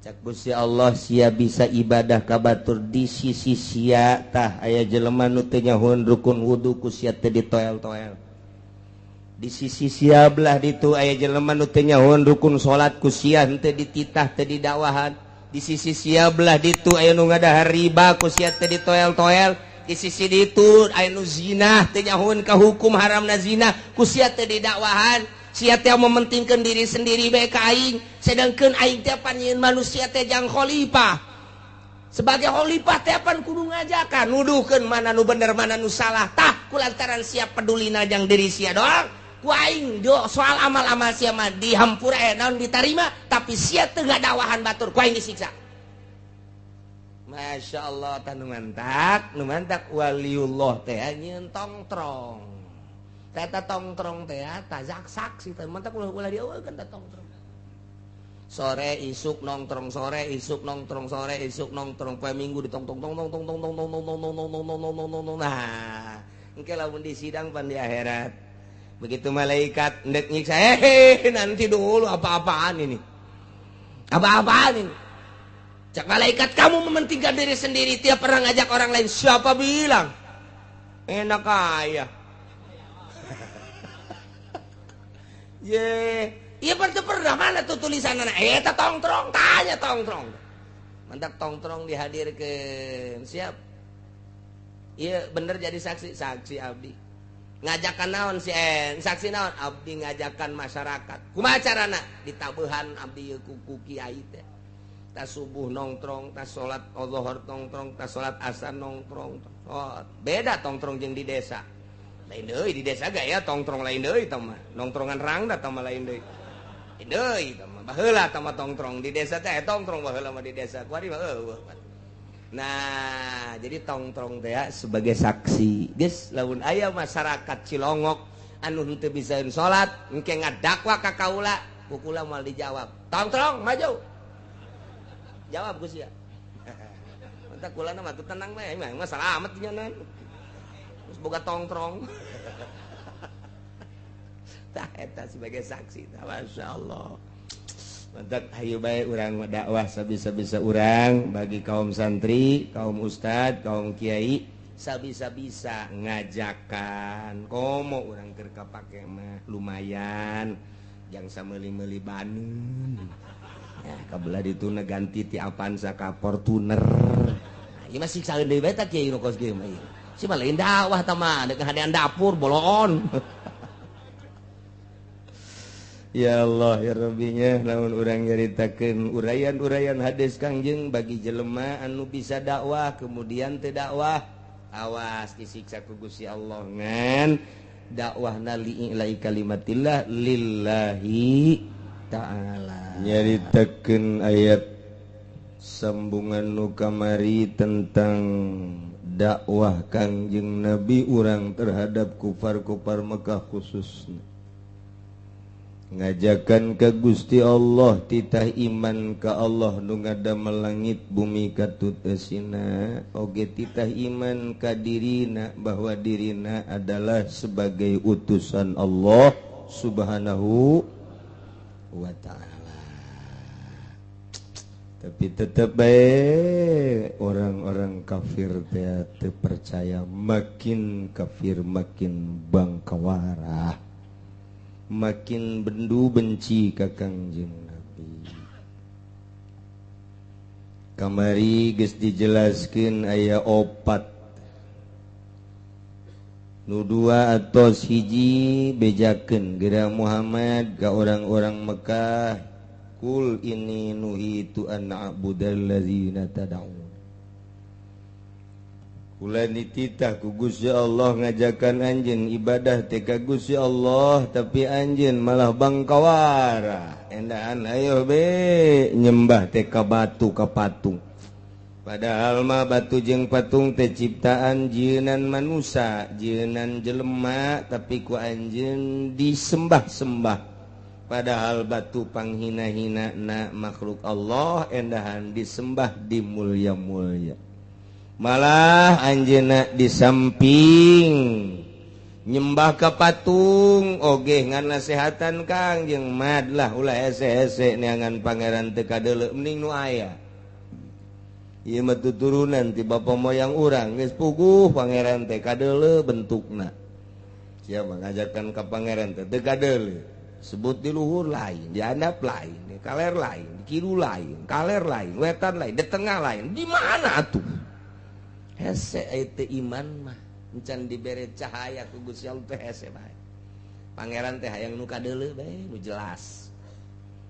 Cak Gusti Allah sia bisa ibadah ka batur di sisi sia tah aya jelema nu teu nyahoeun rukun wudu ku sia teu ditoel-toel. Di sisi sia belah ditu aya jelema nu teu nyahoeun rukun salat ku sia henteu dititah teu didakwahan. Di sisi sia belah ditu aya nu ngadahar riba ku sia teu ditoel-toel. Di sisi ditu aya nu zina teu nyahoeun ka hukum haramna zina ku sia teu didakwahan. Sia teh mementingkan diri sendiri bae ka aing, sedangkan aing teh pan nyieun manusia teh jang khalifah. Sebagai khalifah teh pan kudu ngajakan, nuduhkeun mana nu bener mana nu salah. Tah kulantaran sia pedulina jang diri sia doang, ku aing do soal amal-amal sia mah dihampura naon ditarima, tapi sia teu ngadawahan batur ku aing disiksa. Masya Allah tah nu mantak, nu mantak waliullah teh nyieun tongtrong. Teta tongtrong teh tazak saksi teh mantak ulah ulah dieuweun teh tongtrong. Sore isuk nongtrong, sore isuk nongtrong, sore isuk nongtrong, poe Minggu ditongtong tong tong tong tong tong tong tong tong tong tong tong tong tong tong. Nah, engke lamun di sidang pan di akhirat. Begitu malaikat ndek nyiksa, nanti dulu apa-apaan ini. Apa-apaan ini? Cak malaikat, kamu mementingkan diri sendiri, tiap pernah ngajak orang lain. Siapa bilang? Enak ayah. Ye, iya pernah mana tuh tulisan anak? Eta tongtrong, tanya tongtrong. Mantap tongtrong dihadirkan. Siap. Iya bener jadi saksi, saksi abdi. Ngajakan naon si en, saksi naon? Abdi ngajakan masyarakat. Kumaha carana? Ditabehan abdi ku kiai teh. Tas subuh nongtrong, tas salat zuhur nongtrong, tas salat asar nongtrong. Oh, beda tongtrong jeung di desa. Lain deui di desa gaya tongtrong lain deui tah mah. Nongtrongan rangda tah mah lain deui. Lain deui tah mah. Baheula tah mah tongtrong di desa teh tongtrong baheula mah di desa. Kuari mah eueuh. Nah, jadi tongtrong teh sebagai saksi. Geus lamun aya masyarakat Cilongok anu henteu bisa salat, engke ngadakwa ka kaula, ku kula moal dijawab. Tongtrong maju. Jawab Gus ya. Mantap kula mah tuh tenang bae, mah salamet nya. Terus boga tongtrong. Tah eta sebagai saksi. Masya Allah. Mantap hayu bae urang dakwah sabisa-bisa urang bagi kaum santri, kaum ustad, kaum kiai sabisa-bisa ngajakan. Komo urang keur kapake mah lumayan jang sameuli-meuli banun. Ya kabelah dituna ganti ti Avanza ka Fortuner. Nah, ieu mah siksaeun deui bae tah kiai nu kos kieu mah ieu. Si mah lain dakwah tah mah deuk hadean dapur boloon. Ya Allah ya Rabbinya lamun urang nyaritakeun uraian-uraian hadis Kangjeng bagi jelema anu bisa dakwah kemudian teu dakwah awas disiksa ku Gusti Allah ngan dakwahna li'ilai kalimatillah lillahi ta'ala. Nyaritakeun ayat sambungan nu kamari tentang dakwah Kangjeng Nabi urang terhadap kufar-kufar Mekah khususnya. Ngajakan ke Gusti Allah titah iman ka Allah nu ngadamel langit bumi katut eusina oge titah iman ka dirina bahwa dirina adalah sebagai utusan Allah Subhanahu wa ta'ala. Tapi tetap baik orang-orang kafir teh percaya, makin kafir makin bangkawarah, makin bendu benci ka Kangjeng Nabi. Kamari geus dijelaskeun aya opat nu dua atos hiji bejakeun geura Muhammad ka orang-orang Mekah, kul inni nuhitu an a'budal ladzina tad'un. Kula nititah ku Gusti Allah ngajakan anjeun ibadah teh ka Gusti Allah, tapi anjeun malah bangkawara. Endaan ayo be nyembah teh ka batu ka patung. Padahal mah batu jeung patung teh ciptaan jieunan manusa, jieunan jelema, tapi ku anjeun disembah-sembah. Padahal batu panghina-hina na makhluk Allah endahan disembah di mulia-mulia. Malah anjeunna di samping Nyembah ka patung oge ngan nasehatan Kangjeng mad lah ulah hese-hese neangan pangeran teu kadeuleu mending nu aya. Ieu mah tuturunan ti bapa moyang urang geus puguh pangeran teh kadeuleu bentukna. Siapa ngajakan ka pangeran teh teu kadeuleu. Sebut di luhur lain, di handap lain, di kaler lain, di kidul lain, kaler lain, wetan lain, di tengah lain. Di mana atuh? Hese teu iman mah. Encan dibere cahaya ku Gusti Allah teh hese bae. Pangeran teh hayang nu kadeuleu bae, nu jelas.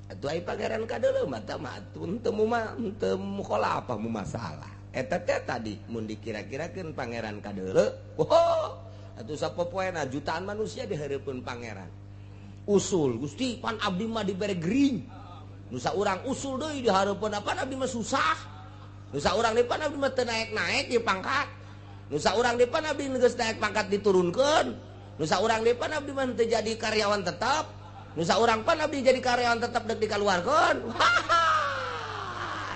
Atuh ai pangeran kadeuleu mah tah mah atuh henteu mah henteu mukhalafah mu masalah. Eta teh tadi mun dikira-kirakeun pangeran kadeuleu, oh atuh sapopoena jutaan manusia dihareupeun pangeran. Usul Gusti pan abdi mah dibere gering. Nu saurang usul deui dihareupeun pan abdi mah susah. Nu saurang deui pan abdi mah teu naek-naek di pangkat. Nu saurang deui pan abdi geus naek pangkat diturunkeun. Nu saurang deui pan abdi mah teu jadi karyawan tetap. Nu saurang pan abdi jadi karyawan tetap deuk dikaluarkeun.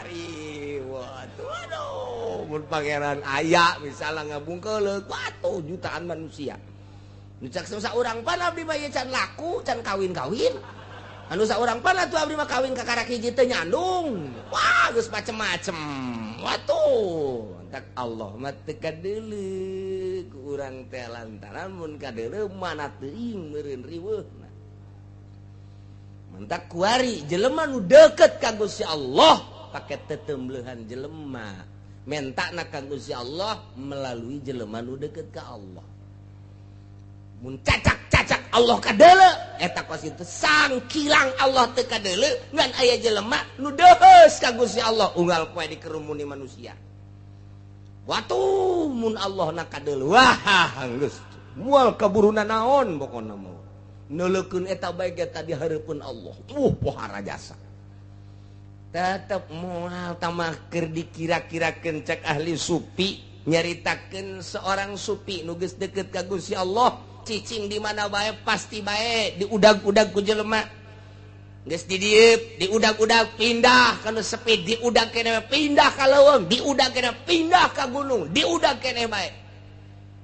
Riweuh. Waduh, mun pangeran aya misalnya ngabungkeuleuk, waduh jutaan manusia. Nu cak saurang pan abdi mah ieu can laku, can kawin-kawin. Anu saurang pan atuh abdi mah kawin ka karak hiji teu nyandung. Wah, geus macem-macem. Waduh. Allah mah teu kadeuleu ku urang teh lantaran mun kadeuleu mana teuing meureun riweuhna. Mentak kuari jelema nu deukeut ka Gusti Allah pake tetemblehan jelema. Mentana ka Gusti Allah melalui jelema nu deukeut ka Allah. Mun cacak-cacak Allah kadeuleu eta kos kitu sangkilang Allah teu kadeuleu ngan aya jelema nu deuheus ka Gusti Allah unggal poe dikerumuni manusia. Watu mun Allah na kadeuleu wah geus moal kaburuna naon pokona mah neuleukeun eta bae ge tadi hareupeun Allah pohara jasa tetep moal tamaker dikira-kirakeun cek ahli sufi nyaritakeun seorang sufi nu geus deukeut ka Gusti Allah cicing di mana bae pasti bae diudag-udag ku jelema geus didieup diudag-udag pindah ka nu sepi diudag keneh pindah ka leuweung diudag keneh pindah ka gunung diudag keneh bae.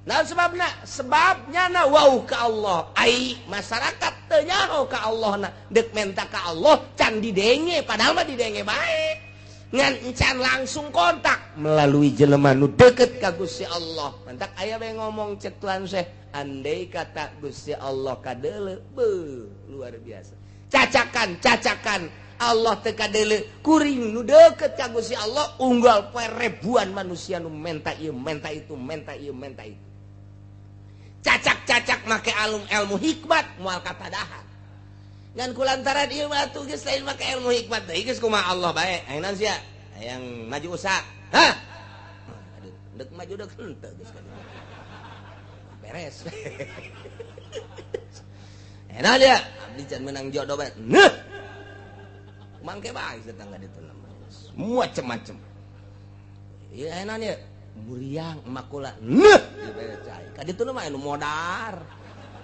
Naon sebabna? Sebabnya na wau ka Allah ai masyarakat teu nyaho ka Allah na deuk menta ka Allah can didenge padahal mah didenge bae ngan encan langsung kontak melalui jelema nu deukeut ka Gusti Allah. Mantak aya bae ngomong cek Tuhan Syekh andai kata Gusti Allah kadeuleu beuh luar biasa. Cacakan, cacakan Allah teu kadeuleu kuring nu deukeut ka Gusti Allah unggal poe ribuan manusia nu menta ieu, menta itu, menta ieu, menta itu. Cacak-cacak make alum ilmu hikmat moal katadahan. Ngan kulantaran ieu mah atuh geus lain make ilmu hikmat deui geus kumaha Allah bae. Hayang naon sia? Hayang maju usaha. Hah? Aduh, deuk maju deuk henteu geus beres. Enak dia, abdi can menang jodoh bae. Neuh. Mangke bae tetangga ditu namanya. Macem-macem. Ieu enak dia, muriang makula. Neuh, dibere cai. Ka ditu mah anu modar.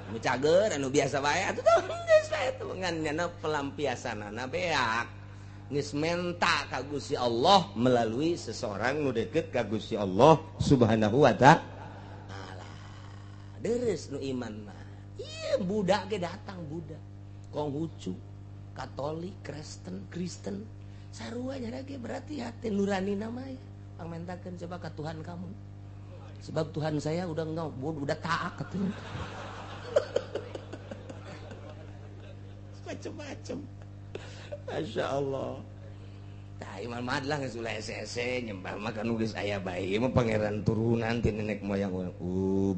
Anu cager, anu biasa bae atuh teh geus bae tuh ngan nyana pelampiasanana beak. Geus menta ka Gusti Allah melalui seseorang nu deukeut ka Gusti Allah Subhanahu wa taala. Deres nu iman mah. Iya Buddha ge datang Buddha, Konghucu, Katolik, Kristen, Kristen, sarua nya ge berarti hati nurani namanya. Pangmentakeun coba ka Tuhan kamu. Sebab Tuhan saya udah enggak, udah taat katanya. Macem-macem. Masya Allah. Tah iman mah lah geus ulah hese-hese nyembah mah kan geus aya bae mah pangeran turunan ti nenek moyang urang.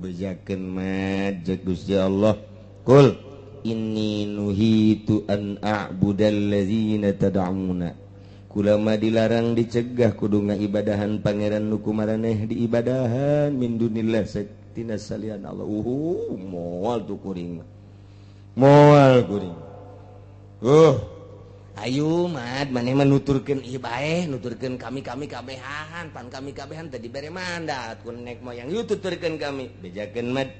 Bejakeun mah jeung Gusti Allah. Kul inni nuhitu an a'budal ladzina tad'una. Kula mah dilarang dicegah kudu ngaibadahan pangeran nu kumaraneh diibadahan min dunillah satina salian Allah. Moal tuh kuring. Moal kuring. Ayu mad maneh mah nuturkeun ieu bae nuturkeun kami-kami kabehan pan kami kabehan teh dibere mandat ku nenek moyang yeuh tuturkeun kami bejakeun mad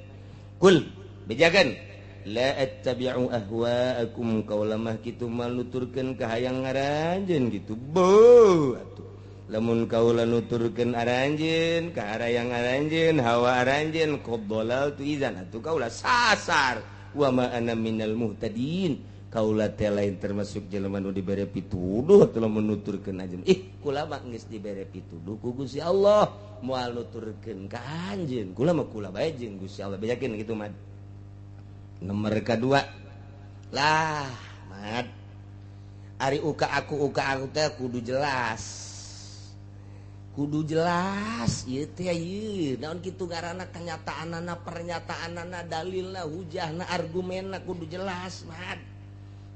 kul bejakeun la attabi'u ahwa'akum kaulamah kitu mah nuturkeun ka hayang ngaranjeun kitu beuh atuh Lamun kaula nuturkeun aranjeun ka arayang aranjeun hawa aranjeun qad dalaltu idzan atuh kaula sasar wa ma ana minal muhtadin. Kaula teh lain termasuk jelema nu dibere pituduh atuh lamun nuturkeun anjeun. Ih, kula mah geus dibere pituduh ku Gusti Allah, moal nuturkeun ka anjeun. Kula mah kula bae jeung Gusti Allah. Bejakeun kitu mah. Nomor kadua. Lah, mat. Ari uka aku teh kudu jelas. Kudu jelas ieu teh ieu naon kitu ngaranna kenyataanana pernyataanana dalilna hujahna argumenna kudu jelas mat.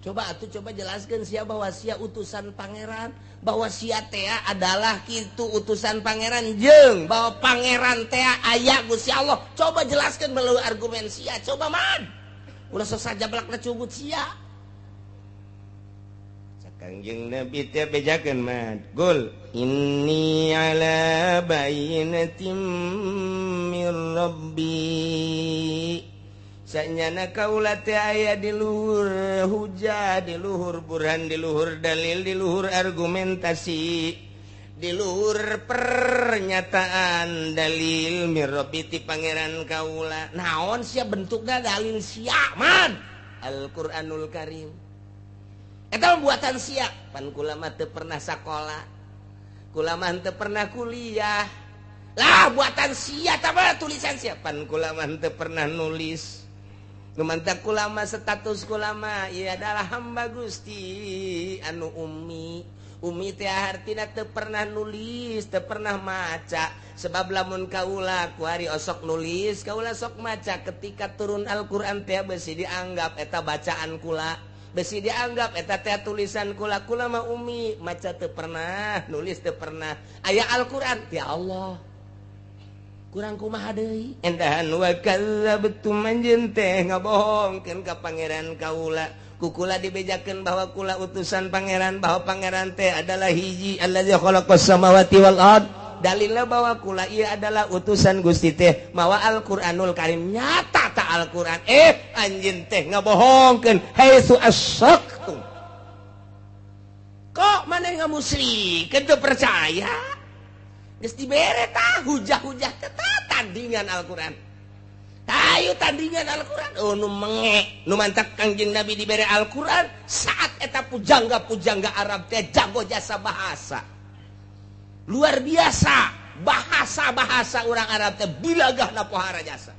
Coba atuh coba jelaskeun sia bahwa sia utusan pangeran, bahwa sia teh adalah kitu utusan pangeran jeung bahwa pangeran teh aya Gusti Allah. Coba jelaskeun melalui argumen sia, coba man. Ulah sok sajablakna cugut sia. Kangjeng Nabi teh bejakeun mah gul inni ala bayyinatin mir rabbi sanyana kaula teh aya di luhur hujah, di luhur burhan, di luhur dalil, di luhur argumentasi, di luhur pernyataan dalil mir rabbi ti pangeran kaula. Naon sia bentukna dalil sia man? Al-Qur'anul Karim. Eta buatan sia, pan kula mah teu pernah sakola, kula mah teu pernah kuliah. Lah buatan sia tah mah tulisan sia, pan kula mah teu pernah nulis. Nu mantak kula mah status kula mah ieu adalah hamba Gusti anu ummi. Umi teh hartina teu pernah nulis, teu pernah maca. Sebab lamun kaula kuari osok nulis, kaula sok maca ketika turun Al-Qur'an teh besi dianggap eta bacaan kula. Besi dianggap eta teh tulisan kula, kula mah umi, maca teu pernah, nulis teu pernah. Aya Al-Qur'an, ya Allah. Kurang kumaha deui? Endahan wa kadzabtum anjeun teh ngabohongkeun ka pangeran kaula. Ku kula dibejakeun bahwa kula utusan pangeran, bahwa pangeran teh adalah hiji allazi khalaqas samawati wal ard. Dalilna bahwa kula ieu adalah utusan Gusti teh mawa Al-Qur'anul Karim, nyata ta Al-Qur'an. Anjeun teh ngabohongkeun haitsu asyaqtum. Kok maneh ngamusrikeun teu percaya? Geus dibere tah hujah-hujah teh tandingan Al-Qur'an. Tayu tandingan Al-Qur'an. Oh nu menge, nu mantak Kangjeng Nabi dibere Al-Qur'an saat eta pujangga-pujangga Arab teh jago jasa bahasa. Luar biasa bahasa-bahasa orang Arab teh bilagahna pohara jasa.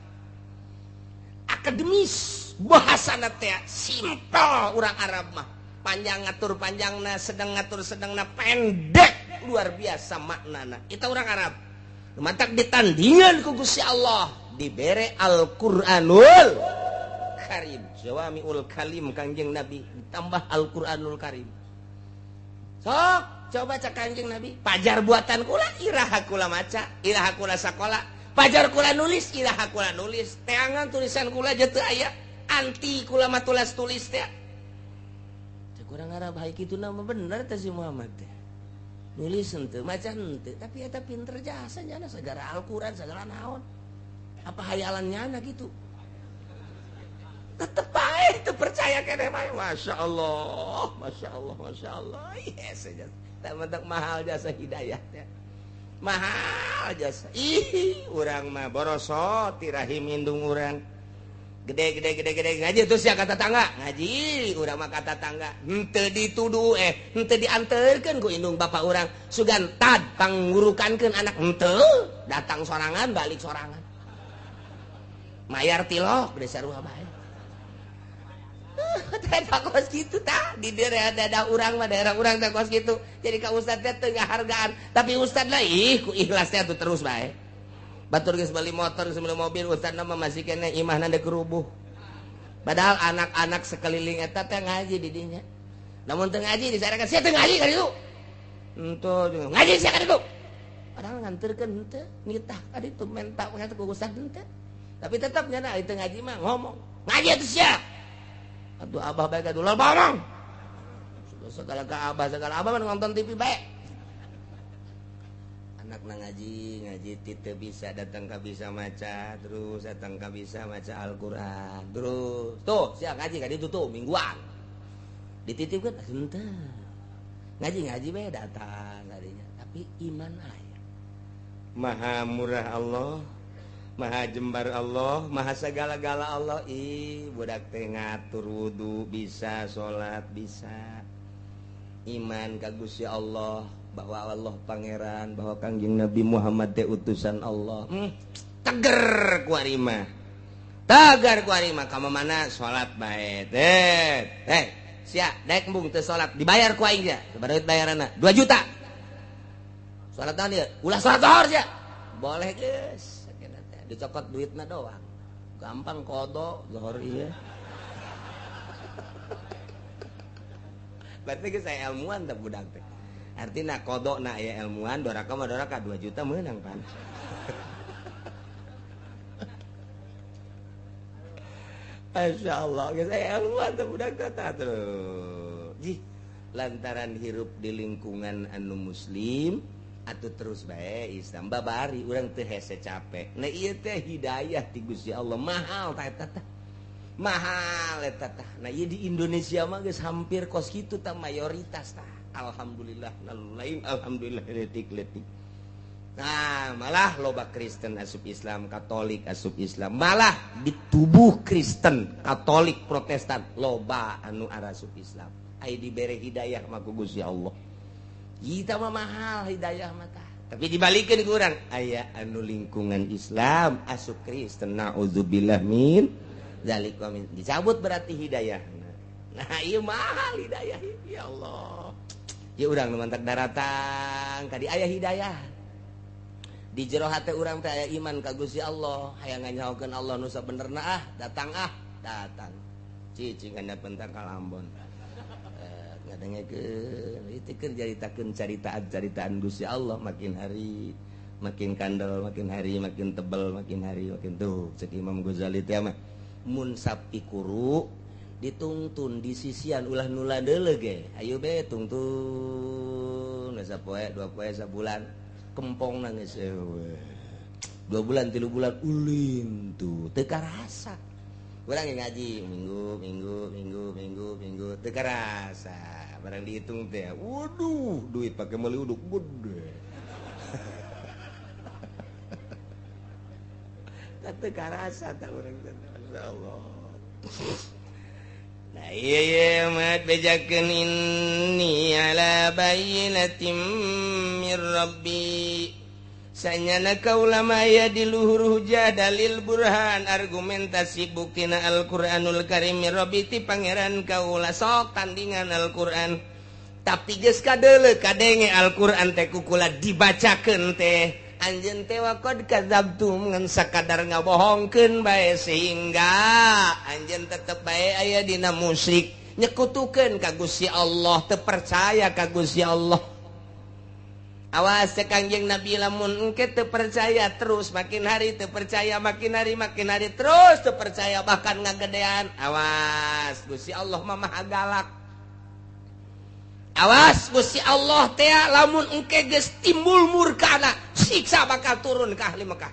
Akademis bahasana teh simpel orang Arab mah. Panjang ngatur panjangna, sedang ngatur sedangna, pendek luar biasa maknana. Itu orang Arab. Mantak ditandingan ku Gusti Allah dibere Al-Qur'anul Karim. Jawamiul Kalim Kangjeng Nabi ditambah Al-Qur'anul Karim. Sok coba cak Kangjeng Nabi, pajar buatan kula iraha kula maca, iraha kula sakola, pajar kula nulis, iraha kula nulis, teangan tulisan kula je teu aya, anti kula mah tulis tulis teh. Cek urang Arab hae kitu nama bener teh si Muhammad teh. Nulis henteu, maca henteu, tapi eta pinter jasa nyana segala Al-Qur'an, segala naon. Apa hayalan nyana gitu. Tetep bae teu percaya keneh mah. Masya Allah, Masya Allah, Masya Allah. Yes aja. Tak mentak mahal jasa hidayah teh. Mahal jasa. Ih, urang mah borosot tirahim indung urang. Gede gede gede gede ngaji terus ya kata tangga. Ngaji urang mah kata tangga. Henteu dituduh henteu dianterkeun ku indung bapak urang. Sugan tad pangurukankeun anak henteu, datang sorangan balik sorangan. Mayar tilok desa sarua bae. Teh kos kitu tah di daerah urang mah daerah urang teh kos kitu. Jadi ka ustad teh teu ngahargaan, tapi ustad lah ih ku ikhlas teh atuh terus bae. Batur geus beli motor, geus beli mobil, ustadna mah masih keneh imahna deuk rubuh. Padahal anak-anak sekeliling eta teh ngaji di dinya. Lamun teu ngaji disarekan sia teu ngaji ka ditu. Henteu ngaji sia ka ditu. Padahal nganterkeun henteu, nitah ka ditu menta ku ustad henteu. Tapi tetap nyana itu ngaji mah ngomong. Ngaji atuh sia. Atuh abah bae ka dulur bawang. Segala ka abah, segala abah mah nonton TV bae. Anakna ngaji, ngaji teu bisa datang ka bisa maca, terus datang ka bisa maca Al-Qur'an, terus. Tuh, sia ngaji ka ditu tuh mingguan. Dititipkeun henteu. Ngaji-ngaji bae datang kadinya, tapi iman aya. Maha murah Allah, maha jembar Allah, maha segala-gala Allah. Ih, budak teh ngatur wudu bisa, salat bisa. Iman ka Gusti Allah bahwa Allah pangeran, bahwa Kangjeng Nabi Muhammad teh utusan Allah. Teger ku ari mah. Tegar ku ari mah ka mana salat bae. Sia daek embung teu salat dibayar ku aing sia. Sabaraha duit bayaranna? 2 juta. Salat naon ieu? Ulah salat zuhur sia. Boleh geus. Dicokot duitna doang. Gampang kodo zuhur ieu. Berarti geus aya ilmuan teh budak teh. Artina kodo na aya ilmuan, doraka mah doraka 2 juta meunang pan. Masya Allah, geus aya ilmuan teh budak teh terus. Jih, lantaran hirup di lingkungan anu muslim atuh terus bae Islam babari urang teu hese capek. Nah ieu teh hidayah ti Gusti Allah mahal tah eta tah. Mahal eta tah. Nah ieu di Indonesia mah geus hampir kos kitu tah mayoritas tah. Alhamdulillah lain alhamdulillah letik-letik. Nah, malah loba Kristen asup Islam, Katolik asup Islam. Malah di tubuh Kristen, Katolik, Protestan loba anu arasup Islam. Ai dibere hidayah mah ku Gusti Allah. Kita mah mahal hidayah mah tah. Tapi dibalikeun ku urang aya anu lingkungan Islam asup Kristen, naudzubillah min dzalik wa min. Dicabut berarti hidayahna. Nah, ieu mahal hidayah ya Allah. Ya urang nu mantak daratang ka di aya hidayah. Di jero hate urang teh aya iman ka Gusti Allah, hayang nganyahokeun Allah nu sabenerna ah, datang ah, datang. Cicing anda pentar ka Ambon. Ngadengekeun itu keur caritakeun caritaan-caritaan Gusti Allah makin hari makin kandel, makin hari makin tebel, makin hari makin tuh. Cek Imam Ghazali teh mah mun sapi kuru ditungtun di sisian ulah nula deuleu ge. Ayo be tungtun sapoe, dua poe, sabulan kempong nangis ewe. 2 bulan 3 bulan ulin tuh teu karasa. Urang ngaji minggu minggu minggu minggu minggu teu karasa. Barang dihitung teh, waduh, duit pakai meuli uduk gede. Teu karasa tah urang teh, masyaallah. Nah iya iya mat bejakeun inni ala bayyinatin mir rabbi. Sanyana kaula maya di luhur hujah dalil burhan argumentasi buktina Al-Qur'anul Karim mir rabbi ti pangeran kaula sok tandingan Al-Qur'an. Tapi geus kadeuleu kadenge Al-Qur'an teh ku kula dibacakeun teh anjeun teh waqad kadzabtum ngan sakadar ngabohongkeun bae sehingga anjeun tetep bae aya dina musyrik nyekutukeun ka Gusti Allah teu percaya ka Gusti Allah. Awas Kangjeng Nabi lamun engke teu percaya terus makin hari teu percaya makin hari terus teu percaya bahkan ngagedean. Awas Gusti Allah mah maha galak. Awas Gusti Allah teh lamun engke geus timbul murkana siksa bakal turun ka ahli Mekah.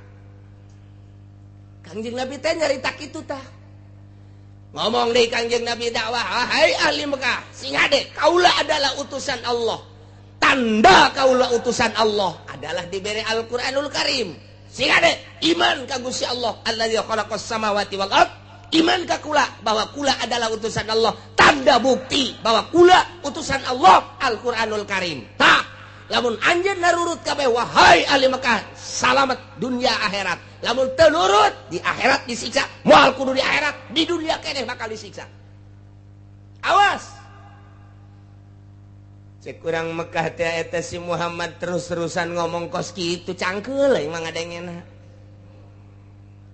Kangjeng Nabi teh nyarita kitu tah. Ngomong deui Kangjeng Nabi dakwah, "Hai ahli Mekah, sing hade kaula adalah utusan Allah. Tanda kaula utusan Allah adalah diberi Al-Qur'anul Karim. Sing hade iman ka Gusti Allah allazi khalaqas samawati wal ard, iman ka kula bahwa kula adalah utusan Allah. Tanda bukti bahwa kula utusan Allah Al-Qur'anul Karim. Tah, lamun anjeun narurut kabeh wahai ahli Mekah, salamet dunia akhirat. Lamun teu nurut di akhirat disiksa, moal kudu di akhirat, di dunia keneh bakal disiksa. Awas. Cek urang Mekah teh eta si Muhammad terus-terusan ngomong kos kitu cangkeul mah ngadengena.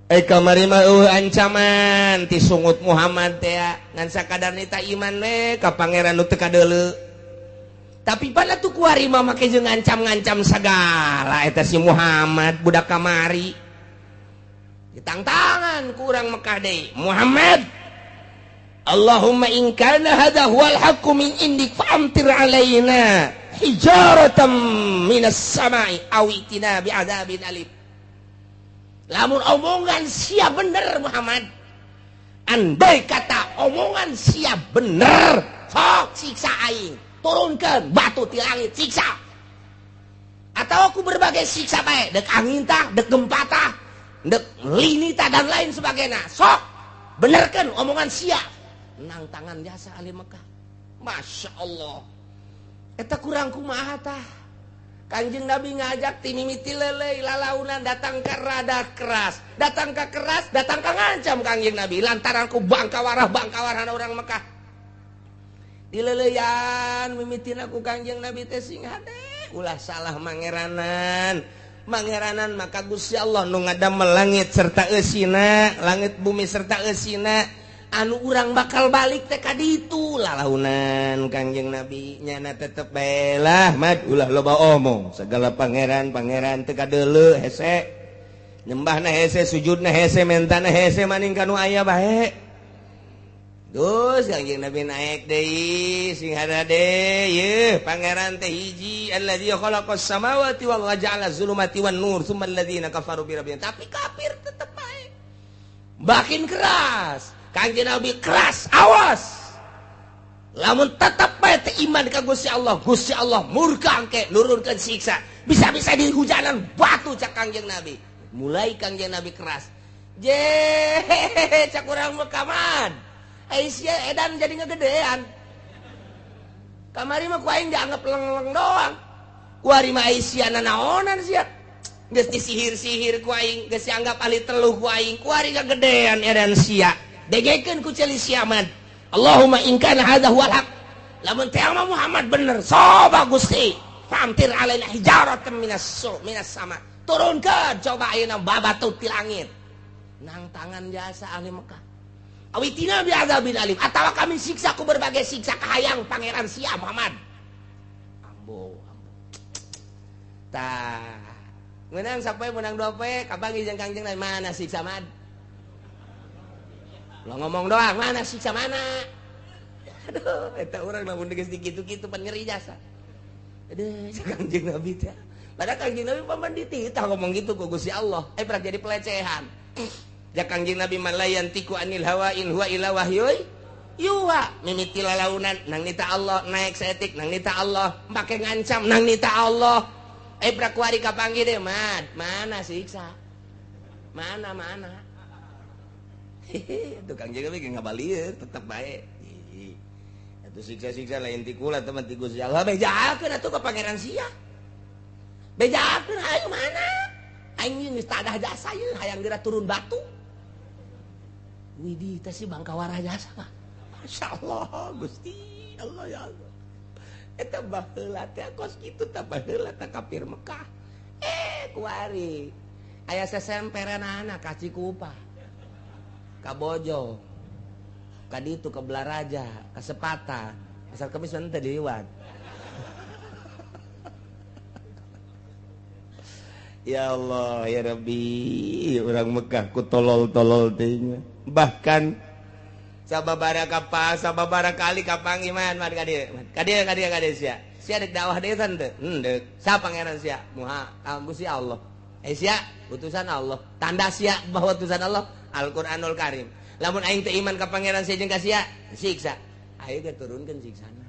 Kamari mah ancaman ti sungut Muhammad teh ngan sakadar nita iman we ka pangeran nu teu kadeuleu. Tapi pada tuh kuari mah make jeung ngancam-ngancam sagala eta si Muhammad budak kamari. Ditangtangan ku urang Mekah deui, Muhammad Allahumma in kana hadza huwal haqqu min indik fa'amtir alaina hijaratan minas sama'i aw itina bi'adzabin alim. Lamun omongan sia bener Muhammad, andai kata omongan sia bener, sok siksa aing, Turunkan batu ti langit siksa. Atau aku berbagai siksa bae, dek angin tah, dek gempa tah, dek lini tah dan lain sebagainya. Sok benerkan omongan sia. Nang tangan jasa ahli Mekah. Masya Allah. Eta kurang kumaha tah. Kanjeng Nabi ngajak ti mimiti lelei lalaunan datang ke rada keras, datang ke keras, datang ke ngancam Kanjeng Nabi lantaran ku bangkawarah bangkawarah orang Mekah. Dileleyan mimitina ku Kanjeng Nabi teh sing hade ulah salah mangeranan. Mangeranan maka Gusti Allah nu ngadamel langit serta eusina, langit bumi serta eusina. Anu urang bakal balik teh ka ditu lalaunan Kangjeng Nabi nyana tetep bae lah mad ulah loba omong segala pangeran-pangeran teu kadeuleu hese nyembahna hese sujudna hese mentana hese maning ka nu aya bae. Dus Kangjeng Nabi naik deui sing harade yeuh pangeran teh hiji allazi khalaqas samawati wal ja'ala zulumati wan nur tsumma alladzina kafaru bi rabbihim. Tapi kafir tetep bae makin keras. Kangjeng Nabi keras, awas. Lamun tetap bae teu iman ka Gusti Allah, Gusti Allah murka engke nurunkeun siksa. Bisa-bisa di hujanan batu cak Kangjeng Nabi. Mulai Kangjeng Nabi keras. Je cak urang Mekah man. Aisyah edan jadi ngegedean. Kamari mah ku aing dianggap leng-leng doang. Kuari mah Aisyah nanaonan sia. Geus disihir-sihir ku aing, geus dianggap ahli teluh ku aing. Kuari ngagedean edan sia. Degekeun ku ceuli siaman. Allahumma in kana hadza huwal haq. Lamun teh Muhammad bener, soba Gusti. Famtir alaina hijaratan minas minas sama. Turunkeun coba ayeuna babatu ti langit. Nang tangan jasa ahli Mekah. Awitina bi azabin alim. Atawa kami siksa ku berbagai siksa kahayang pangeran sia Muhammad. Ambo, ambo. Tah. Menang sapoe menang dua poe kabangi jeung Kangjeng mana siksa mad? Lo ngomong doang, mana siksa mana? Aduh, eta urang lamun geus dikitu-kitu pan ngeri jasa. Aduh, Kangjeng Nabi teh. Padahal Kangjeng Nabi paman dititah ngomong gitu ku Gusti Allah. Pernah jadi pelecehan. Ja Kangjeng Nabi malayantiku anil hawa in huwa illa wahyuy yuha. Mimiti lalaunan nang nita Allah, naik saeutik nang nita Allah, make ngancam nang nita Allah. Pernah kuari kapanggih deh, mad. Mana siksa? Mana mana? Hehehe, tukang jaga bikin ngabalieur tetep bae. Atuh siksa-siksa lain ti kula teman ti Gusti Allah bejakeun atuh ka pangeran sia. Bejakeun hayu mana? Aing geus tadah jasa ieu hayang geura turun batu. Widih teh si bangkawarah jasa mah. Masyaallah Gusti Allah ya Allah. Eta baheula teh kos kitu tah baheula tah kafir Mekah. Kuari aya sesemperanana ka Cikupa. Ka Bojong, ka ditu ka Belaraja, ka Sepatan, asal kemis mah teu diliwat. Ya Allah, ya Rabbi, urang Mekah ku tolol-tolol teh. Bahkan sababaraha kapas, sababaraha kali kapanggih man ka dieu. Ka dieu ka dieu ka dieu sia. Sia deuk dakwah deui teh henteu? Henteu. Sa pangeran sia? Muha, Gusti Allah. Sia utusan Allah. Tanda sia bahwa utusan Allah Al-Qur'anul Karim. Lamun aing teu iman ka pangeran sia jeung ka sia, siksa. Ayo ge turunkeun siksana.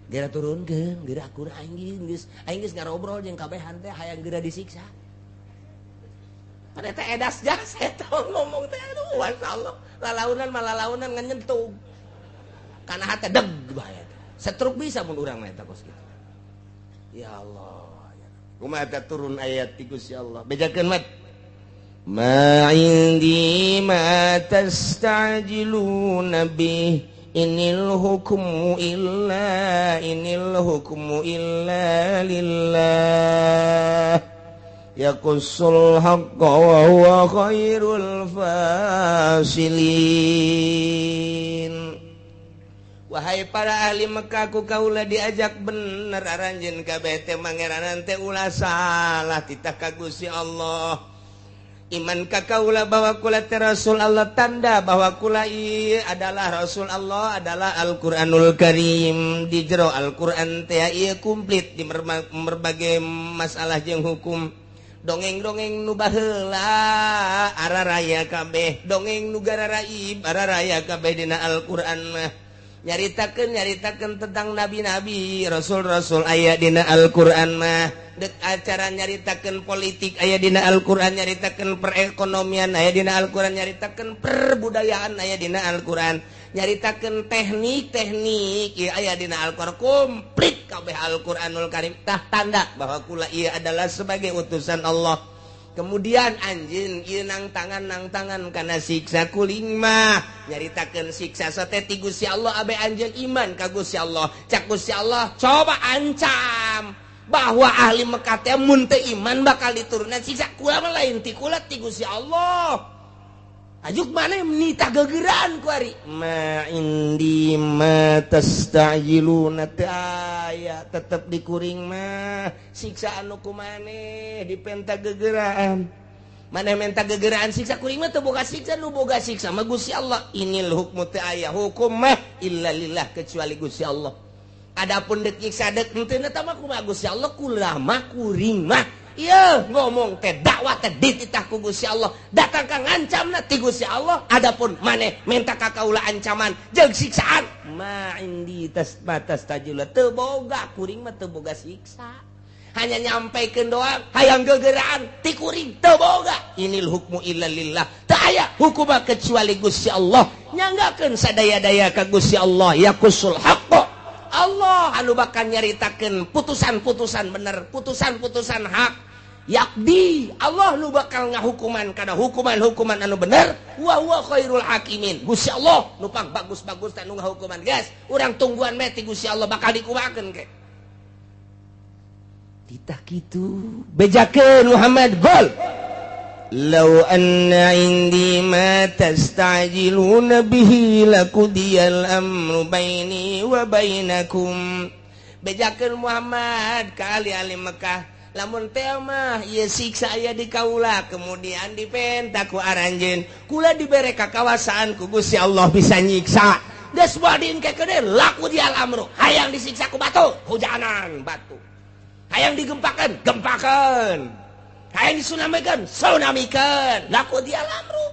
Geura turunkeun, geura akur aing geus ngarobrol jeung kabehan teh hayang geura disiksa. Pada teh edas jasa eta ngomong teh aduh masyaallah. Lalaunan mah lalaunan ngan nyentuh. Kana hate deg bae eta. Setruk bisa mun urang mah eta kos kitu. Ya Allah, ya Rabbi. Kumaha eta turun ayat ti Gusti Allah. Bejakeun mat. Ma indi ma tastajiluna bih inil hukmu illa lillah yaqussul haqqa wa huwa khairul fasilin. Wahai para ahli Mekah ku kaula diajak bener aranjeun kabeh teh mangeranan teh ulah salah titah ka Gusti Allah. Iman ka kaula bahwa kula teh Rasul Allah, tanda bahwa kula ieu adalah Rasul Allah adalah Al-Qur'anul Karim. Di jero Al-Qur'an teh ieu komplit di berbagai masalah jeung hukum. Dongeng-dongeng nu baheula araraya kabeh, dongeng nu gararaib araraya kabeh dina Al-Qur'an mah. Nyaritakeun tentang nabi-nabi, rasul-rasul aya dina Al-Qur'an mah. Dek acara nyaritakeun politik aya dina Al-Qur'an, nyaritakeun perekonomian aya dina Al-Qur'an, nyaritakeun perbudayaan aya dina Al-Qur'an, nyaritakeun teknik-teknik ieu aya dina Al-Qur'an. Komplit kabeh Al-Qur'anul Karim. Tah tanda bahwa kula ieu adalah sebagai utusan Allah. Kemudian anjeun ieu nang tangan kana siksa kuling mah nyaritakeun siksa sate ti Gusti Allah abe anjeun iman ka Gusti Allah. Cak Gusti Allah coba ancam bahwa ahli Mekah teh mun teu iman bakal diturunan siksa. Kula mah lain ti kula ti Gusti Allah. Ajuk mana nita gegeran ku ari ma indi ma tastajiluna teu aya tetep dikuring mah siksa anu kumaneh dipenta gegeraan. Maneh menta gegeraan siksa kuring mah teu boga siksa, nu boga siksa mah Gusti Allah. Inil hukmu teu aya hukum mah illa lillah kecuali Gusti Allah. Adapun deuk nyiksa deuk henteu eta mah kumaha Gusti Allah kula mah kuring mah. Iya ngomong teh dakwah teh dititah ku Gusti Allah, datang ka ngancamna ti Gusti Allah. Adapun maneh minta ka kaula ancaman jeung siksaan ma indi tas tajula teu boga kuring mah teu boga siksa, hanya nyampaikeun doang hayang gegeraan ti kuring teu boga. Inil hukmu illa lillah teu aya hukum kecuali Gusti Allah. Nyanggakeun sadaya-daya ka Gusti Allah yaqusul haqq. Allah anu bakal nyaritakeun putusan-putusan bener, putusan-putusan hak. Yakdi Allah nu bakal ngahukuman kana hukuman-hukuman anu bener. Wa huwa khairul hakimin. Gusti Allah nu pang bagus-bagus teh nu ngahukuman. Guys, urang tungguan meh ti Gusti Allah bakal dikumakeun ke. Titah kitu bejakeun Muhammad gol. Law anna indi ma tastajiluna bihi laqudiyal amru baini wa bainakum. Bejakeun Muhammad ka ahli-ahli Mekah, lamun teh mah ieu siksa aya di kaula kemudian dipenta ku aranjeun, kula dibere kakawasaan ku Gusti Allah bisa nyiksa. Geus badin kekedeun laqudiyal amru, hayang disiksa ku batu, hujanan batu. Hayang digempakeun, gempakeun. Hayang disunamikeun, tsunamikeun. Laku dia lamru.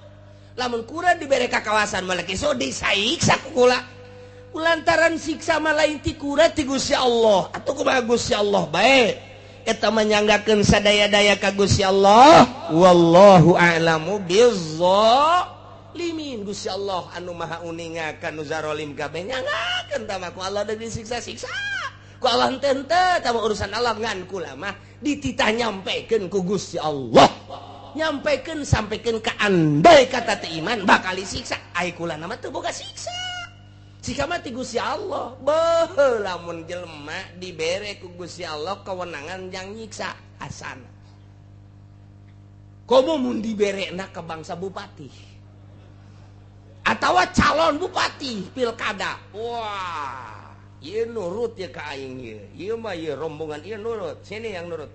Lamun kurang dibere kakawasan malaki so disaiksa ku kula. Kulantaran siksa mah lain ti kura ti Gusti Allah. Atuh kumaha Gusti Allah bae. Eta manyanggakeun sadaya-daya ka Gusti Allah. Wallahu a'lamu bizzalimin. Gusti Allah anu maha uninga ka nu zarolim kabeh nyanggakeun tah mah ku Allah deui disiksa-siksa. Ku Allah henteu tah urusan Allah ngan kula mah dititah nyampekeun ku Gusti Allah. Nyampekeun sampekeun ka andai kata teu iman bakal disiksa. Ai kula mah teu boga siksa. Siksa mah ti Gusti Allah. Beuh lamun jelema dibere ku Gusti Allah kewenangan yang nyiksa asana. Komo mun diberena ka bangsa bupati atawa calon bupati pilkada. Wah, ieu nurut ya ka aing ieu. Ieu mah ieu rombongan ieu nurut. Sini yang nurut.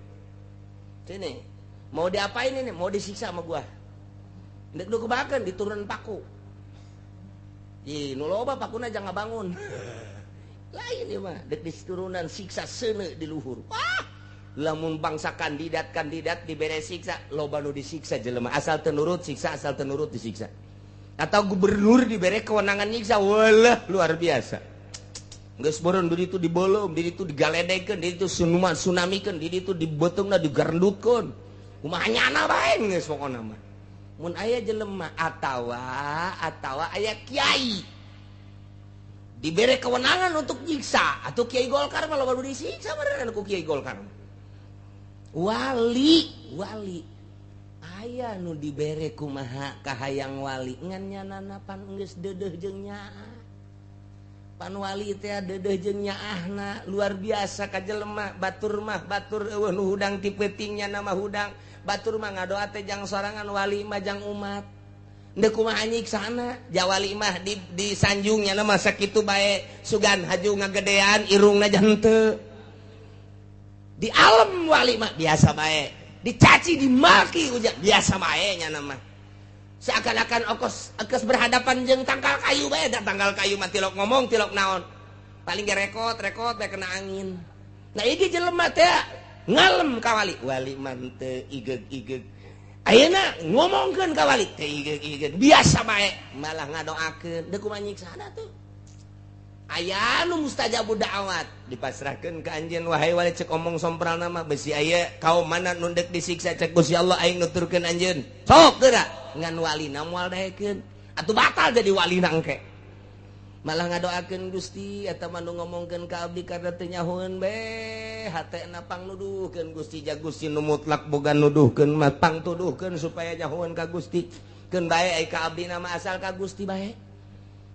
Sini. Mau diapain ini? Mau disiksa sama gua. Ndek nu kubakeun diturun paku. Ih, nu loba pakuna jangan bangun. Lain ieu mah, dek diturunan siksa seuneu di luhur. Wah, lamun bangsa kandidat-kandidat dibere siksa, loba nu disiksa jelema asal teu nurut siksa, asal teu nurut disiksa. Atau gubernur dibere kewenangan nyiksa, walah luar biasa. Geus boron di ditu dibolong, di ditu digaledekeun, di ditu tsunamikeun, di ditu dibeutungna digarendutkeun. Kumaha nyana bae geus pokona mah. Mun aya jelema atawa aya kiai dibere kewenangan untuk nyiksa, atau kiai Golkar mah loba nu disiksa beneran ku kiai Golkar. Wali, wali aya nu dibere kumaha kahayang wali ngan nyanana pan geus deudeuh jeung nyaah. Pan wali teh deudeuh jeung nyaahna luar biasa ka jelema batur mah batur eueuh nu hudang ti peuting nya nama hudang batur mah ngadoa teh jang sorangan wali mah jang umat. Ndeu kumaha nyiksana ja wali mah di sanjung nya mah sakitu bae sugan haju ngagedean irungna henteu. Di alam wali mah biasa bae dicaci dimaki uja biasa bae nya mah. Seakan-akan okos berhadapan jeung tangkal kayu bae, da tangkal kayu mah tilok ngomong tilok naon. Paling ge rekot bae kena angin. Nah iki jelema teh ngalem ka wali, wali mah teu igeg-igeg. Ayeuna ngomongkeun ka wali teu igeg-igeg, biasa bae malah ngadoakeun. Deuk kumaha nyiksana tuh. Aya nu mustajabu da'wat dipasrahkeun ka anjeun wahai wali cek omong sompral nama besi aya kaum mana nu deuk disiksa cek Gusti Allah aing nuturkeun anjeun. Sok geura ngan walina moal daekeun. Atuh batal jadi walina engke. Malah ngadoakeun Gusti eta mah nu ngomongkeun ka abdi karena teu nyahoeun be hatena pangnuduhkeun Gusti ja Gusti nu mutlak boga nuduhkeun mah pangtuduhkeun supaya nyahoeun ka Gusti. Keun bae ai ka abdi nama asal ka Gusti bae.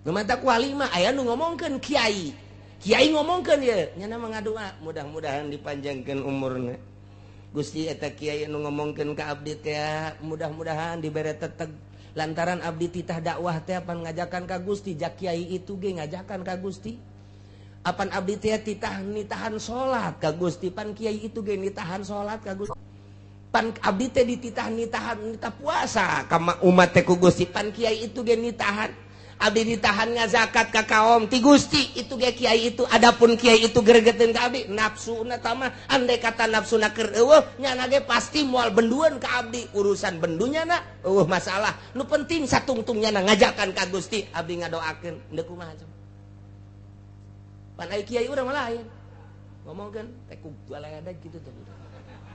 Nu matak wali mah aya nu ngomongkeun kiai. Kiai ngomongkeun ye nya mah ngadoa mudah-mudahan dipanjangkeun umurna. Gusti eta kiai nu ngomongkeun ka abdi teh mudah-mudahan dibere teteg lantaran abdi titah dakwah teh apan ngajakan ka Gusti ja kiai itu ge ngajakan ka Gusti. Apan abdi teh titah nitahan salat ka Gusti pan kiai itu ge nitahan salat ka Gusti. Pan abdi teh dititah nitahan nitah puasa ka umat teh ku Gusti pan kiai itu ge nitahan. Abdi ditahan ngazakat ka kaum ti Gusti itu ge kiai itu. Adapun kiai itu gregeteun ka abdi nafsuna tama andai kata nafsuna keur eueuh nyana ge pasti moal bendueun ka abdi urusan bendunya na eueuh masalah nu penting satungtung nyana ngajakan ka Gusti abdi ngadoakeun deuk kumaha pan ai kiai urang mah lain ngomongkeun teh ku balada kitu teh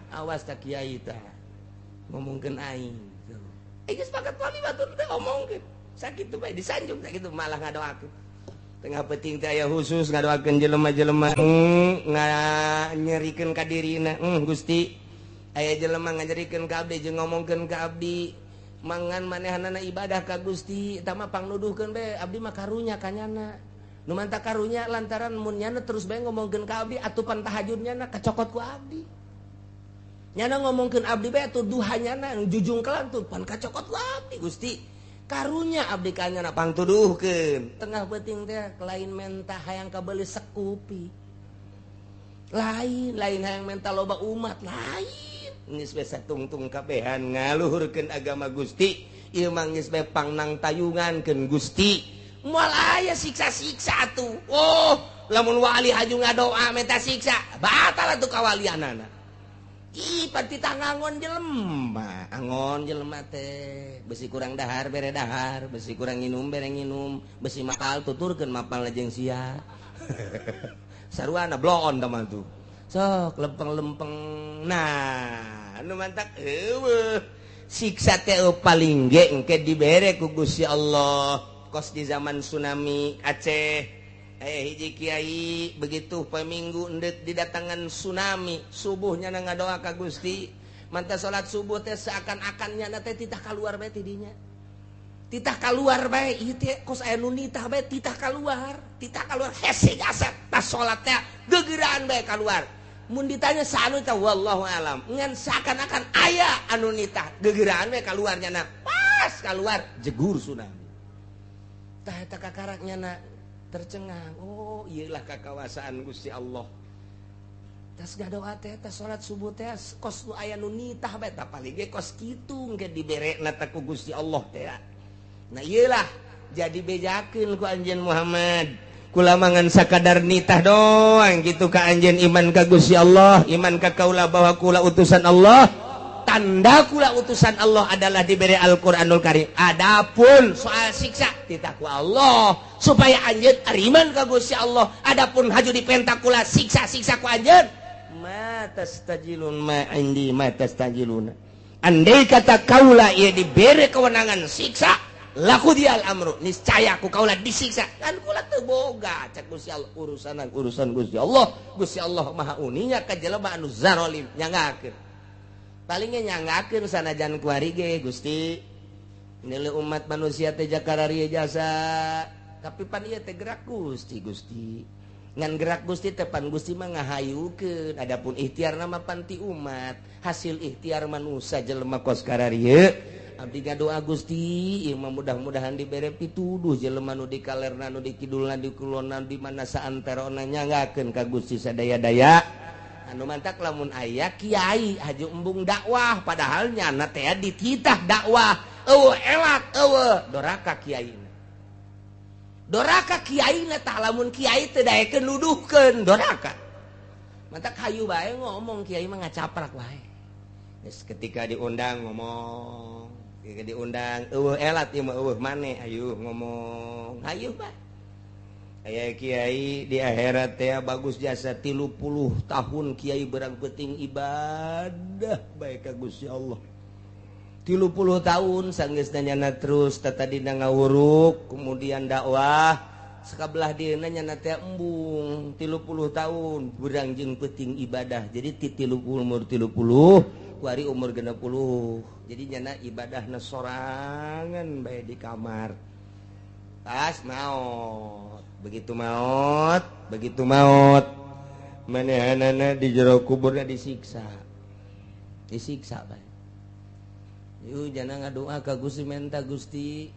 awas ta kiai tah ngomongkeun aing geus pakat wali batur teh omongkeun sakitu bae disanjung sakitu malah ngadoakeun tengah penting teh aya khusus ngadoakeun jelema-jelema nganyerikeun ka dirina Gusti aya jelema nganyerikeun ka abdi jeung ngomongkeun ka abdi mangan manehanana ibadah ka Gusti eta mah pangnuduhkeun bae abdi mah karunya ka nyana nu manta karunya lantaran mun nyana terus bae ngomongkeun ka abdi atupan tahajud nyana kacokot ku abdi nyana ngomongkeun abdi bae atuh duha nyana jujungkelan tuh pan kacokot ku abdi Gusti karunya abdi kanyana pangtuduhkeun tengah peuting teh lain menta hayang kabeuli sekupi lain lain hayang menta loba umat lain geus bae satungtung kabehan ngaluhurkeun agama Gusti ieu mah geus bae pangnang tayungankeun Gusti moal aya siksa-siksa atuh oh lamun wali haju ngadoa menta siksa batal atuh kawalianana. Ih, pati tangangon jelema, angon jelema teh, besi kurang dahar bere dahar, besi kurang nginum bere nginum, besi mapal tuturkeun mapal jeung sia. Saruana bloon tah mah tuh. Sok lempeng-lempeng. Nah, anu mantak eueuh. Siksa teh paling ge engke dibere ku Gusti Allah. Kos di zaman tsunami Aceh. Hiji kiai begitu poe Minggu endek didatangan tsunami subuhnya na ngadoa ka Gusti manta salat subuh teh seakan-akan nyana teh titah kaluar bae tidinya titah kaluar bae ieu teh kos aya nu nitah bae titah kaluar hese asep tas salat teh gegeraan bae kaluar mun ditanya saanu teh wallahu alam ngan seakan-akan aya anu nitah gegeraan bae kaluar nyana pas kaluar jegur tsunami tah eta kakarak nyana tercengang. Oh iyalah kakawasaan Gusti Allah tas gadoa teh tas salat subuh teh kos nu aya nu nitah bae tah paling ge kos kitu engke diberekna teh ku Gusti Allah teh. Nah iyalah jadi bejakeun ku anjeun Muhammad kula mangan sakadar nitah doang kitu ka anjeun iman ka Gusti Allah iman ka kaula bahwa kula utusan Allah tanda kula utusan Allah adalah diberi Al-Qur'anul Karim. Adapun soal siksa titah ku Allah supaya anjeun ariman ka Gusti Allah. Adapun haju dipenta kula siksa-siksa ku anjeun ma tastajilun ma indi ma tastajiluna. Andai kata kaula ieu diberi kewenangan siksa laku dial amru niscaya ku kaula disiksa kan kula teu boga cek Gusti Allah urusan urusan Gusti Allah. Gusti Allah maha uninya ka jelema anu zarolim nyangakeun palingnya nyanggakeun sanajan kuari ge Gusti nilai umat manusia teh jakarari jasa tapi pan ieu teh gerak Gusti Gusti ngan gerak Gusti teh pan Gusti mah ngahayukeun adapun ikhtiar nama pan ti umat hasil ikhtiar manusia jelema kos kararieu abdi ngadoa Gusti ieu mah mudah-mudahan dibere pituduh jelema nu di kalerna nu di kidulna di kulonna di mana saanterona nyanggakeun ka Gusti sadaya-daya. Anu mantak lamun aya kiai haju embung dakwah padahal nyana teh dititah dakwah eueuh elat eueuh doraka kiaina doraka kiaina tah lamun kiai teh daekeun nuduhkeun doraka mantak hayu bae ngomong kiai mah ngacaprak wae geus ketika diundang ngomong ketika diundang eueuh elat ieu mah eueuh maneh hayu ngomong hayu bae. Aya kiai di akhirat teh bagus jasa 30 tahun kiai berang penting ibadah baik ka Gusti Allah. 30 tahun sanggeus nyana terus tatadina ngawuruk kemudian dakwah sakabelah dieuna nyana teh embung 30 tahun berang jeung penting ibadah. Jadi ti 30 umur 30 kuari umur 60. Jadi nyana ibadahna sorangan bae di kamar. Pas maot, begitu maot, begitu maot, manehanana di jero kuburna disiksa. Disiksa bae. Yuh jana ngadoa ka Gusti menta Gusti,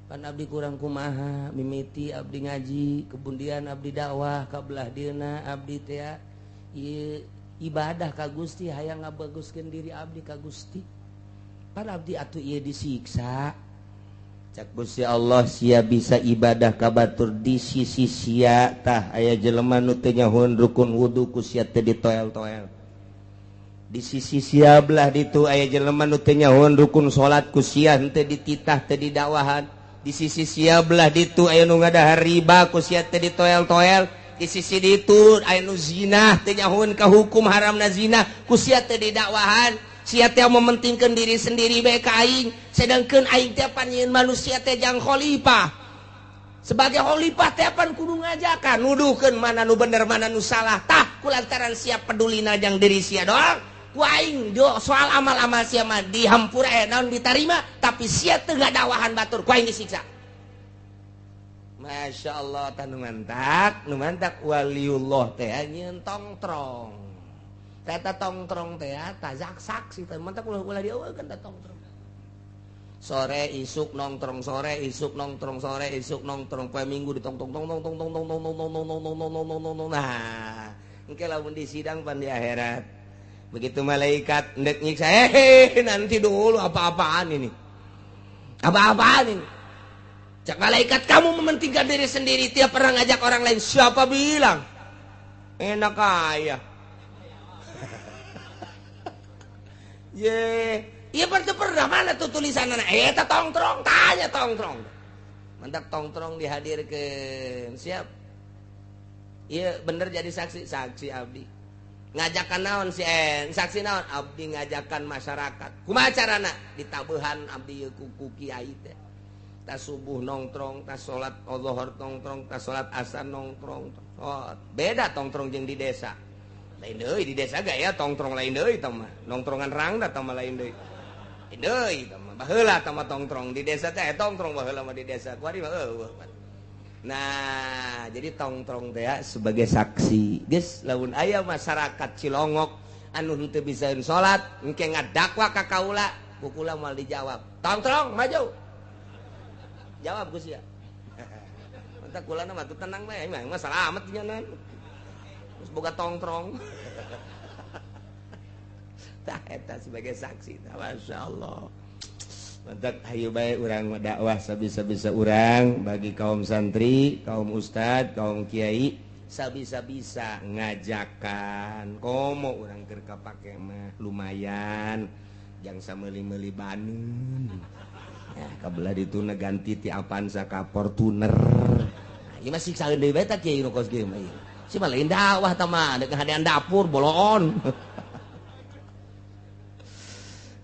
pan abdi kurang kumaha, mimiti abdi ngaji, kemundian abdi dakwah ka belah dieuna abdi teh ieu ibadah ka Gusti hayang ngabaguskeun diri abdi ka Gusti. Pan abdi atuh ieu disiksa. Cak Gusti Allah sia bisa ibadah ka batur di sisi sia tah aya jelema nu teu nyahoeun rukun wudu ku sia teu ditoel-toel. Di sisi sia belah ditu aya jelema nu teu nyahoeun rukun salat ku sia henteu dititah teu didakwahan. Di sisi sia belah ditu aya nu ngadahar riba ku sia teu ditoel-toel. Di sisi ditu aya nu zina teu nyahoeun ka hukum haramna zina ku sia teu didakwahan. Sia teh mementingkan diri sendiri bae ka aing, sedangkan aing teh pan nyieun manusia teh jang khalifah. Sebagai khalifah teh pan kudu ngajakan, nuduhkeun mana nu bener mana nu salah. Tah kulantaran sia pedulina jang diri sia doang, ku aing do soal amal-amal sia mah dihampura naon ditarima, tapi sia teu ngadawahan batur ku aing disiksa. Masya Allah tah nu mantak, nu mantak waliullah teh nyieun tongtrong. Tata tongtrong teh tajak saksi teh mantak ulah-ulah dieuweun teh tongtrong. Sore isuk nongtrong, sore isuk nongtrong, sore isuk nongtrong, poe Minggu ditongtong tong tong tong tong tong tong tong tong tong tong tong tong tong tong. Nah, engke lamun di sidang pan di akhirat. Begitu malaikat ndek nyiksa, nanti dulu apa-apaan ini. Apa-apaan ini? Cak malaikat kamu mementingkan diri sendiri, tiap pernah ngajak orang lain. Siapa bilang? Enak ayah. Ye, iya pernah mana tuh tulisan anak? Eta tongtrong, tanya tongtrong. Mantap tongtrong dihadirkan. Siap. Iya bener jadi saksi, saksi abdi. Ngajakan naon si en, saksi naon abdi ngajakan masyarakat. Kumaha carana? Ditabehan abdi ku kiai teh. Tas subuh nongtrong, tas salat zuhur nongtrong, tas salat asar nongtrong. Oh, beda tongtrong jeung di desa. Lain deui di desa gaya tongtrong lain deui tah mah. Nongtrongan rangda tah mah lain deui. Lain deui tah mah. Baheula tah mah tongtrong di desa teh tongtrong baheula mah di desa. Kuari mah eueuh. Nah, jadi tongtrong teh sebagai saksi. Geus lamun aya masyarakat Cilongok anu henteu bisa salat, engke ngadakwa ka kaula, ku kula moal dijawab. Tongtrong maju. Jawab Gus ya. Mantap kula mah tuh tenang bae, mah salamet nya. Terus boga tongtrong. Tah eta sebagai saksi. Masya Allah. Mantap hayu bae urang dakwah sabisa-bisa urang bagi kaum santri, kaum ustad, kaum kiai sabisa-bisa ngajakan. Komo urang keur kapake mah lumayan jang sameuli-meuli banun. Ya kabelah dituna ganti ti Avanza ka Fortuner. Nah, ieu mah siksaeun deui bae tah kiai nu kos kieu mah ieu. Si mah lain dakwah tah mah deuk hadean dapur boloon.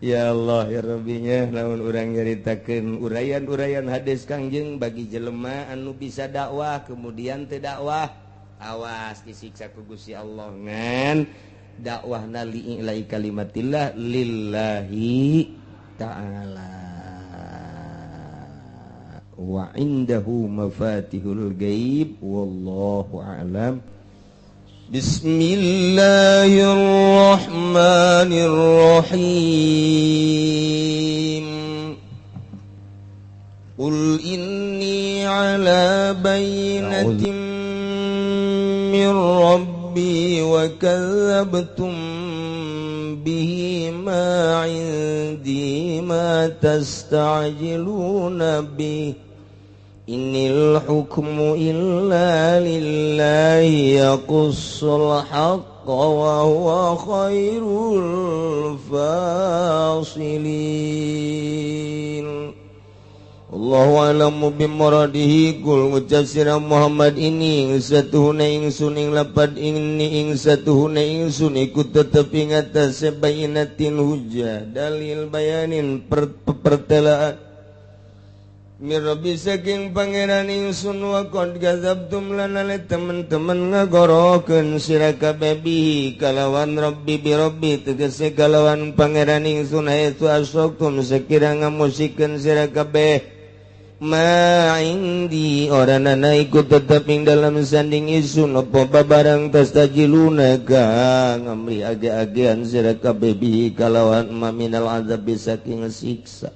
Ya Allah ya Rabbinya lamun urang nyaritakeun uraian-uraian hadis Kangjeng bagi jelema anu bisa dakwah kemudian teu dakwah awas disiksa ku Gusti Allah ngan dakwahna li'ila'i kalimatillah lillahi ta'ala wa indahu mafatihul ghaib wallahu a'lam. Bismillahirrahmanirrahim. Qul inni ala bayyinatin min rabbi wa kadzdzabtum bihi ma 'indi ma tasta'jiluna bihi Innil hukmu illa lillahi yaqussul haqqa wa huwa khairul fasilin. Allahu alamu bimuradihi kul ngucap sira Muhammad ini satuhuna ingsun ing lapad ini ing satuhuna ingsun iku tetep ing atase bayinatin hujah dalil bayanin pertelaan Mirabi saking pangeran ingsun wa qad gadzabtum lan teman-teman ngagorokeun sira kabeh bihi kalawan rabbi bi rabbi tegese kalawan pangeran ingsun haitsu asoktum sekira ngamusikeun sira kabeh ma indi oranana iku tetep ing dalam sanding ingsun apa babarang tastajiluna kang ngamri age-agean sira kabeh bihi kalawan ma minal azab saking siksa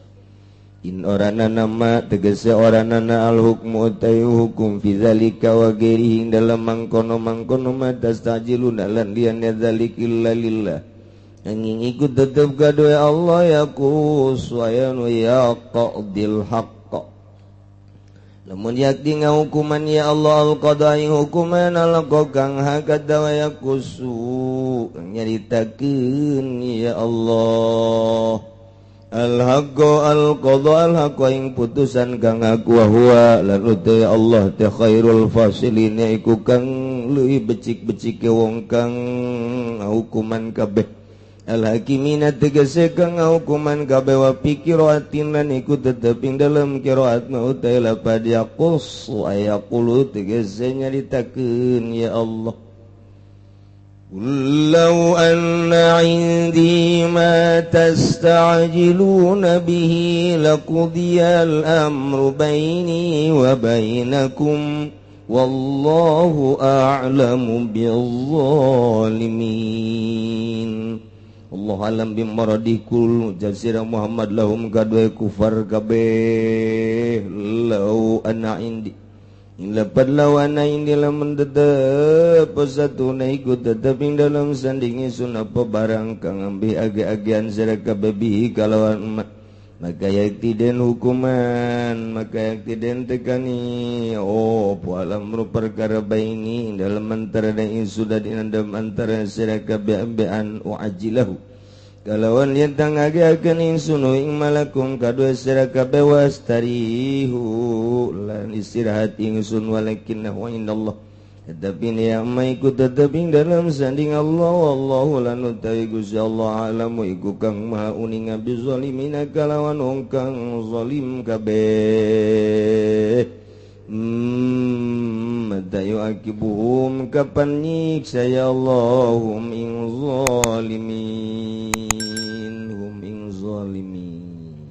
in orana nama tegese oranana al hukmu tayu hukum fi zalika wa ghairihi dalam mangkono-mangkono ma tastajiluna lan liyane zalik illa lillah angin iku tetep gadoe Allah yaqus wa ya qadil haqq lamun yakti ngahukuman ya Allah al qada'i hukuman al kang hakada wa yaqusu nyaritakeun ya Allah al-haqqo al-qadha al-haqqo ing putusan kang aku wa huwa lan uta Allah ta khairul fasilin iku kang leuwih becik-becike wong kang hukuman kabeh al-hakimina tegese kang hukuman kabeh wa pikiraatin lan iku tetep ing dalem qiraat mau ta lapad yaqus ayaqulu tegese nyaritakeun ya Allah. قل لو أن عندي ما تستعجلون به لقضي الأمر بيني وبينكم والله أعلم بالظالمين. Allah alam bimmaradi kul jazira Muhammad lahum kadue kufar kabeh lau anna indi lepat lawana ing dalam tetep satuna iku tetep ing dalam sandingi sun apa barang kang ambi age-agean sira kabeh bihi kalawan maka yakti den hukuman maka yakti den tekani oh alam perkara baini dalam antara ing sudah dinandam antara sira kabeh ambean uajilahu kalawan yen tang age-agean ingsun ing malakum kadue sira kabeh wastarihu lan istirahat ingsun walakinnahu indallah tetapi ya iku tetep ing dalam sanding Allah wallahu lan utawi Gusti Allah alamu iku kang maha uninga bizalimina kalawan wong kang zalim kabeh. Mata yu'akibuhum kapan nyiksa ya Allahum ing zalimin hum ing zalimin.